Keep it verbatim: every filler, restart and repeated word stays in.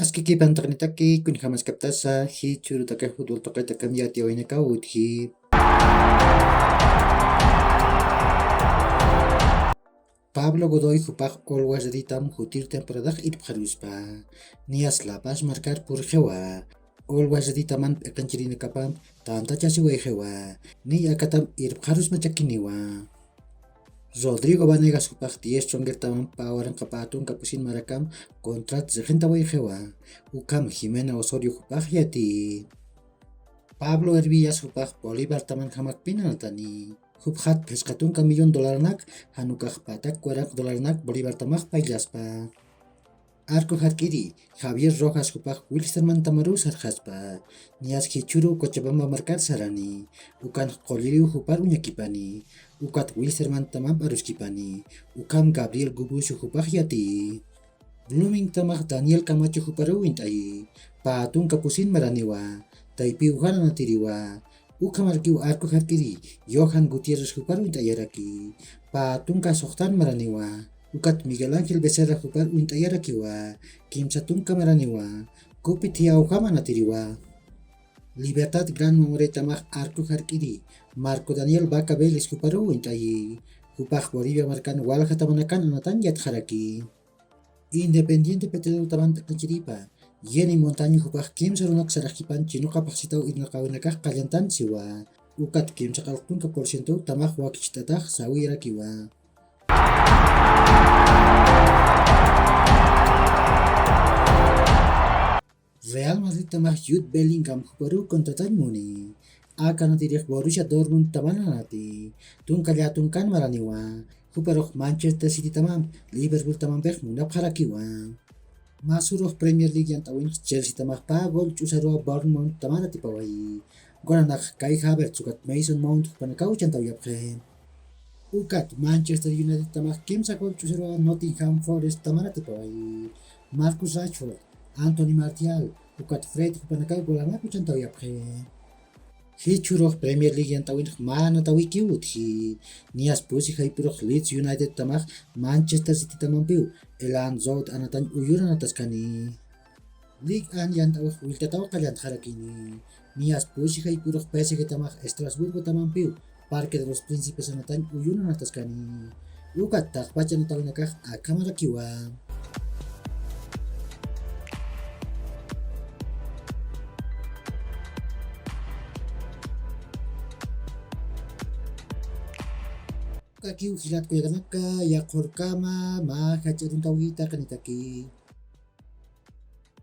Aski kipantaqnitaki, kuñjamaskaptasa jichhürutaka futbol tuqitakamp yatiyäwinakaw utji. Pablo Godoy jupax Always Readytam jutir temporadax irpxaruspa. Niyas La Paz markar purxiwa. Always Readytaman p'iqinchirinakapamp tantachasiwayxiwa. Niy akatam irpxarusmachakiniwa. Rodrigo Vanegas jupax diez Strongestaman pä waranqa pä tunka pusin marakamp contrat riqintawayxiwa. Ukham Jimena Osorio jupax yatiyi. Pablo Hervillas jupax Bolivartaman jamakpin anatani. Jupxat phisqa tunka millón dolarnak, jan ukax pä tunka waranqa dolarnak Bolivartamax payllaspa. Arco jark'iri Javier Rojas jupax Wilstermantamarus sarxaspa. Niyas jichhüru Cochabamba markar sarani. Ukan qulliriw jupar uñakipani. Ukat Wilstermantamamp aruskipani. Ukham Gabriel Gubucio jupax yatiyi. Bloomingtamax Daniel Camacho juparuw uñt'ayi. Pä tunka pusin maraniwa. Taypiw jan anatiriwa. Ukhamarkiw arco jark'iri Johan Gutiérrez jupar uñt'ayaraki. Pä tunka suxtan maraniwa. Ukat Miguel Ángel Becerra jupar uñt'ayarakiwa. Kimsa tunka maraniwa. Kupi thiyawjam anatiriwa. Libertad Grand Mamoretamax arco jark'iri Marco Daniel Vaca Vélez juparuw uñt'ayi. Jupax Bolivia markan waljatamanakan anatan yatxaraki. Independiente Petrolerotaman p'iqinchiripa Jenny Montaño jupax kimsa runak saraqkipan ch'uñuqa phaxsitaw irnaqawinakax qallantan siwa. Ukat kimsa qallq tunka por ciento tamax wakicht'atax sawiyarakiwa. Real Madridtamax Jude Bellingham juparuw contratañ muni. Aka anatirix Borussia Dortmundtaman anati. Tunka llätunkan maraniwa. Juparux Manchester Citytamamp Liverpooltamampix munapxarakiwa. Mä surux Premier League yant'äwinx Chelseatamax pä gol ch'usaruwa Bournemouthtamar atipawayi. Golanakax Kai Havertz ukat Mason Mount jupanakaw chantawyapxi. Ukat Manchester Unitedtamax kimsa gol ch'usaruwa Nottingham Foresttamar atipawayi. Marcus Rashford, Anthony Martial, ukat Fred jupanakaw golanak uchantawayapxi. Jichhürux Premier League yant'äwinx mä anatawikiw utji. Niyas pusi jayp'ürux Leeds Unitedtamax Manchester Citytamampiw Elan Road anatañ uyur anataskani. Liga yant'äwix willtataw qallantxarakini. Niyas pusi jayp'ürux P S Gtamax Estrasburgotamampiw Parque de los Príncipes anatañ uyur anataskani. Ukat taqpach anatawinakax akhamarakiwa. Ukakiw jilat kullakanaka, yaqhurkama mä jach'a aruntawkita qanitaki.